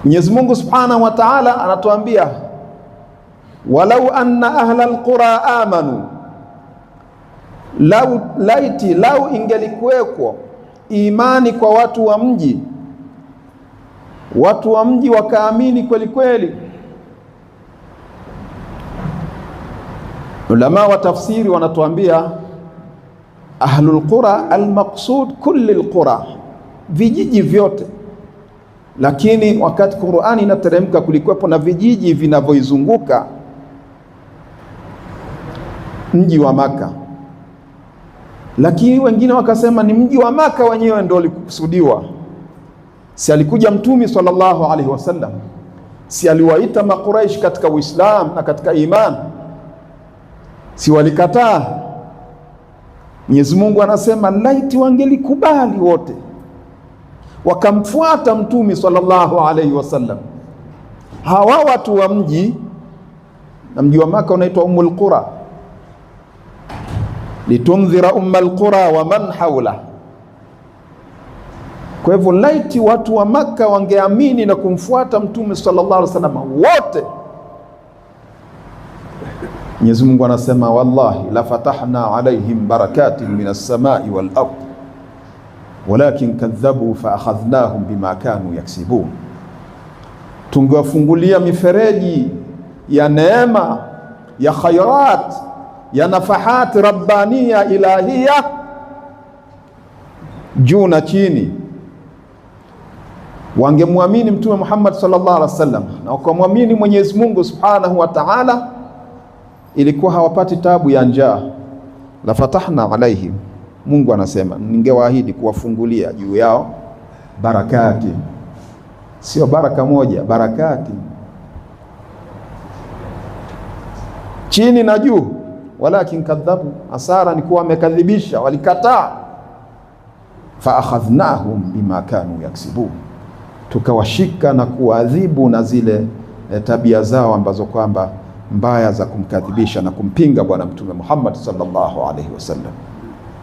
Mwenyezi Mungu Subhanahu wa Ta'ala anatuambia, walau anna ahla alqura amanu, lau laiti, lau ingelikuwekwo imani kwa watu wa mji, watu wa mji wakaamini kweli kweli. Ulama wa tafsiri wanatuambia ahlul qura almaqsud kulli alqura, vijiji vyote. Lakini wakati Qur'ani inateremka kulikuwepo na vijiji vinavyoizunguka mji wa Maka, lakini wengine wakasema ni mji wa Maka wenyewe ndio ulikusudiwa. Si alikuja Mtume sallallahu alaihi wasallam, si aliwaita Makuraish katika Uislamu na katika iman, si walikataa? Mwenyezi Mungu anasema laiti wangelikubali wote wakamfuata Mtume sallallahu alaihi wasallam, hawa watu wa mji, na mji wa Maka unaitwa Ummul Qura, litundhira ummal qura wa man haula. Kwa hivyo laiti watu wa Maka wangeamini na kumfuata Mtume sallallahu alaihi wasallam wote, Mwenyezi Mungu anasema wallahi la fatahna alaihim barakatin minas samai wal ard walakin kadhabu fa akhadhnahum bima kanu yaksibun, tungewafungulia mifereji ya neema ya khairat ya nafahat rabbania ilahia juu na chini, wangemwamini Mtume Muhammad sallallahu alaihi wasallam na wakamwamini Mwenyezi Mungu subhanahu wa ta'ala, ilikuwa hawapati tabu ya njaa. La fatahna alaihim, Mungu anasema ningewaahidi kuwafungulia juu yao barakati, sio baraka moja, barakati chini na juu. Walakin kadhabu, hasara ni kuwa wamekadhibisha, walikataa. Fa akhadhnahum bima kanu yaksibun, tukawashika na kuwaadhibu na zile tabia zao ambazo kwamba mbaya za kumkadhibisha na kumpinga Bwana Mtume Muhammad sallallahu alaihi wasallam.